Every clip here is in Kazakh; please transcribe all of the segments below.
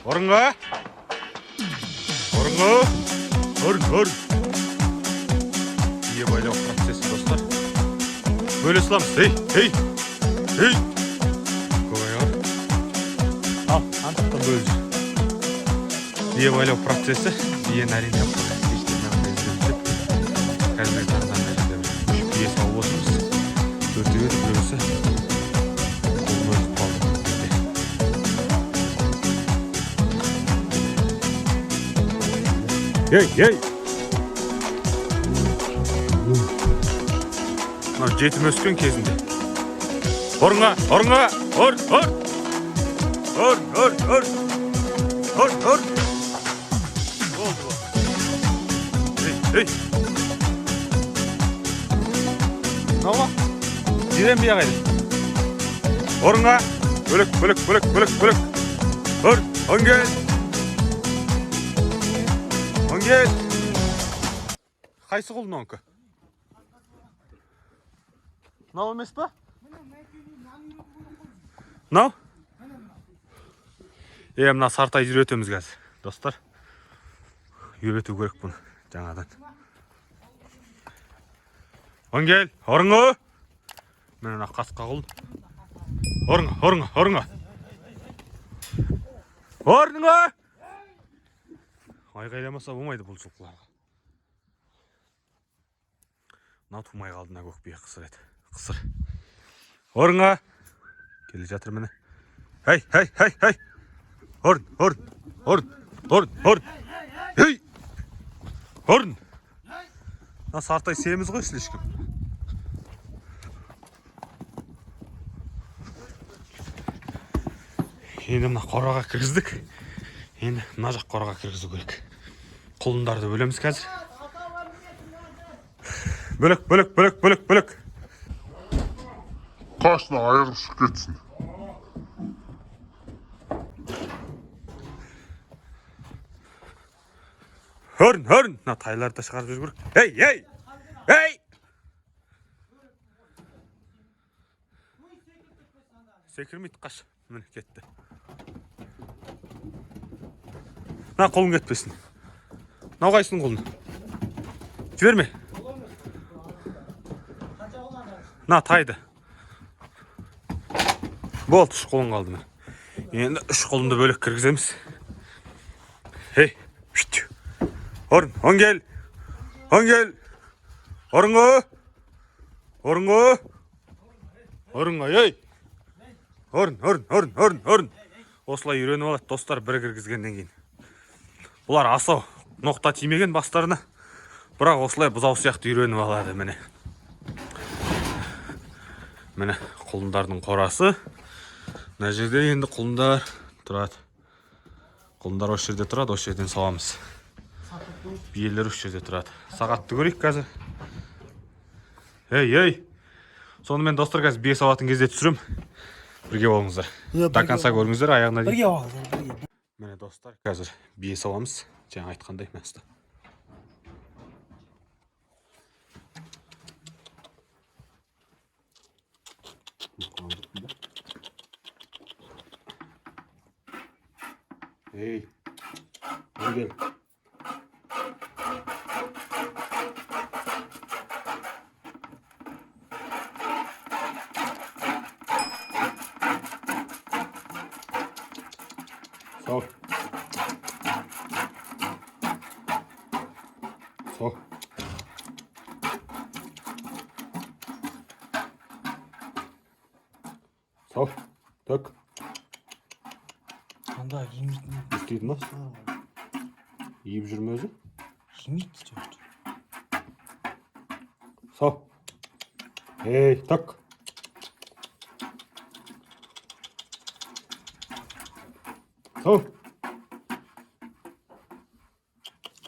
Орынға. Орынға. Орын, орын. Бие байлау процесі, достар. Бөле саламыз. Ей, ей, ей. Көк айғыр. Ал, ана жақтан бөліп жүр. Бие байлау процесі. Биені әрең таптық. Кеште мына іздеп жүріп. Қазіргі таңда мына жерде бір үш бие сауып отырмыз. Төртеуі еді, біреусі қолын өліп қалды бізде. Ей, ей! Мынау жетім өскен кезінде. Орынға, орынға, ор, ор! Ор, ор, ор! Ор, ор! Болды, болды. Ей, ей! Мынау ма? Жирен бие қайда? Орынға! Бөлек, бөлек, бөлек, бөлек, бөлек! Ор, оң кел! Оң кел! Қайсы құлын онікі? Мынау емес па? Мынау? Е, мына сартай үйретеміз қазір, достар. Үйрету керек бұны жаңадан. Оң кел, орынға. Міне мына қасқа құлын. Орынға, орынға, орынға. Орынға! Айғайламаса болмайды бұл жылқыларға. Мынау тумай қалды, мына көк бие қысыр еді. Қысыр. Орынға. Келе жатыр міне. Хей, хей, хей, хей. Орын, орын, орын, орын, орын. Хей! Орын. Мына сартай семіз ғой слишком. Енді мына қораға кіргіздік. Енді мына жақ қораға кіргізу керек. Құлындарды бөлеміз қазір. Бөлек, бөлек, бөлек, бөлек, бөлек. Қашына айғыр шығып кетсін. Hörn, hörn. Мына тайларды да шығарып жүру керек. Ей, ей! Ей! Секірмейді, қаш. Міне кетті. Мына қолың кетпесін. Мынау қайсының қолын? Жіберме. Мына тайды. Болды, үш қолың қалды міне. Енді үш қолымды бөлек кіргіземіз. Ей, үш. Орын, оң кел. Оң кел. Орынға. Орынға. Орынға, ей. Орын, орын, орын, орын, орын. Осылай үйреніп алады достар бір кіргізгеннен кейін. Бұлар асау, ноқта тимеген бастарына. Бірақ осылай бұзау сияқты үйреніп алады міне. Міне құлындардың қорасы. Мына жерде енді құлындар тұрады. Құлындар осы жерде тұрады, осы жерден сауамыз. Биелер осы жерде тұрады. Сағатты көрейік қазір. Ей, ей. Сонымен достар қазір бие сауатын кезде түсірем. Бірге болыңыздар. Иә, До конца көріңіздер, аяғына дейін. Бірге болыңыздар, бірге. Міне достар, қазір бие сауамыз. Жаңа айтқандай мәсті. Ей, кел. Сау. Сау. Сау. Так. Анда емейтін. Істейді ма? Иіп жүр ме өзі? Емейді жоқ. Сау. Ей, так. Сау.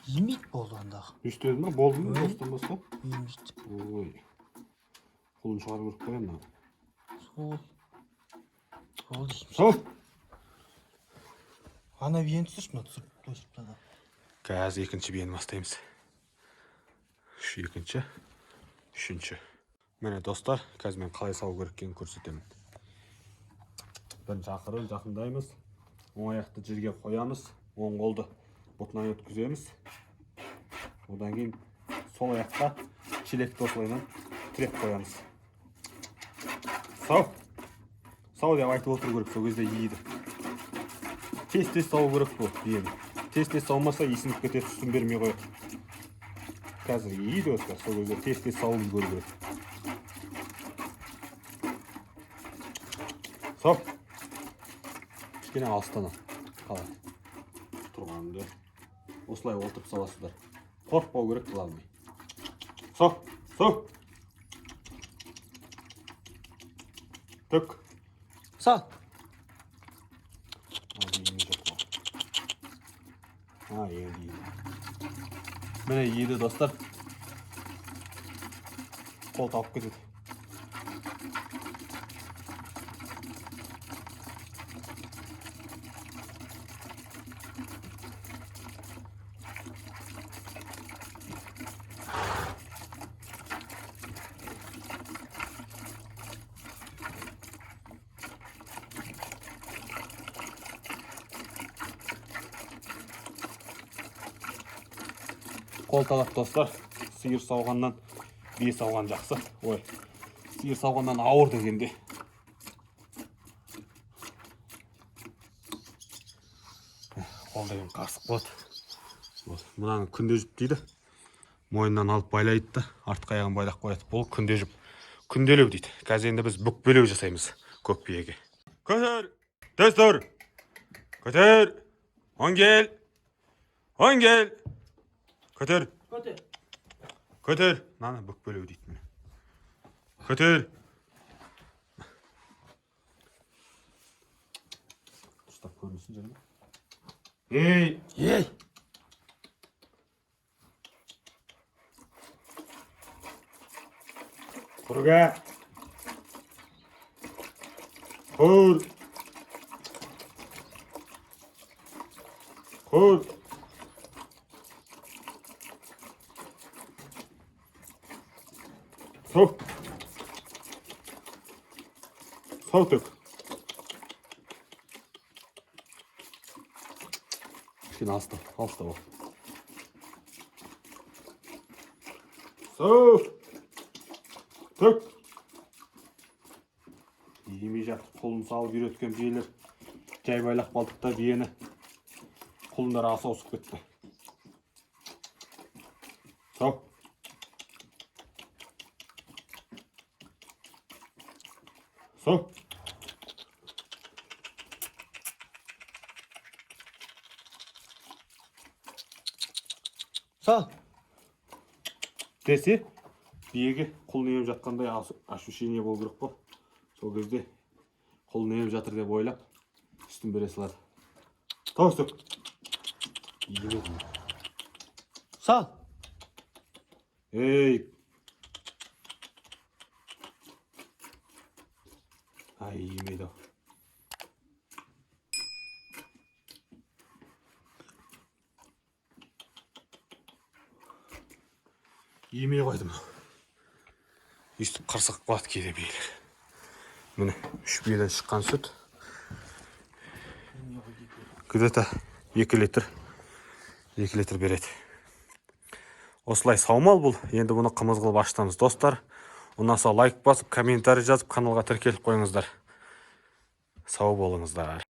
Емейді болды андағы. Істеді ма? Болды ма? Осыдан басқа? Емейді. Ой. Қолын шығару керек қой ана. Сол. Сол деймін. Сау. Ана биені түсірші, мына түсіріп қойып тада. Қазір екінші биені бастаймыз. Үш, екінші, үшінші. Міне достар, қазір мен қалай салу керек екенін көрсетемін. Бірінші ақырын жақындаймыз. Оң аяқты жерге қоямыз, оң қолды бұтынан өткіземіз. Одан кейін сол аяққа шелекті осылайынан тіреп қоямыз. Сау. Сау деп айтып отыру керек, сол кезде иеді. Тез-тез сау керек бұл биені. Тез-тез саумаса есініп кетеді, сүтін бермей қояды. Қазір иеді осы, сол кезде тез-тез сауып үлгеру керек. Сау. Кішкене алыстан ал. Қалай? Тұрғанды осылай отырып саласыздар. Қорықпау керек, главный. Сау, сау. Төк. Сал. Енді енді. Міне еді, достар. Қол тауып кетеді. Қол талақ, достар. Сиыр сауғаннан бие сауған жақсы. Ой, сиыр сауғаннан ауыр дегенде. Қол деген қасық болады. Вот, мынаны күнде жіп дейді. Мойнынан алып байлайды да, артқы аяғын байлап қояды. Бұл күнде жіп. Күнделеу дейді. Қазір енді біз бүкпелеу жасаймыз көк биеге. Көтер! Тез тұр! Көтер! Оң кел! Оң кел! Көтер! Көтер. Көтер! Мынаны бүкпелеу дейді міне. Көтер! Дұрыстап көрінсін және. Ей! Ей! Құрға! Құр! Құр! Сау! Сау төк! Кішкене алыста, алыста бол. Сау! Төк! Емей жатып қолын салып үйреткен биелер жай байлап қалдық та биені, құлындары аса ауысып кетті. Сау! Сау! Сал. Десе биеге құлын еміп жатқандай ощущение болу керек қой. Сол кезде құлын еміп жатыр деп ойлап үстін бере салады. Тауыс төк. Иемеді. Сал. Ей. Ай, иемейді ау. Иемей қойды мынау. Өйстіп қырсығып қалады кейде биелер. Міне, 3 биеден шыққан сүт. Где-то 2 литр, 2 литр береді. Осылай саумал бұл. Енді бұны қымыз қылып аштамыз, достар. Ұнаса лайк басып, комментарий жазып, каналға тіркеліп қойыңыздар. Сау болыңыздар.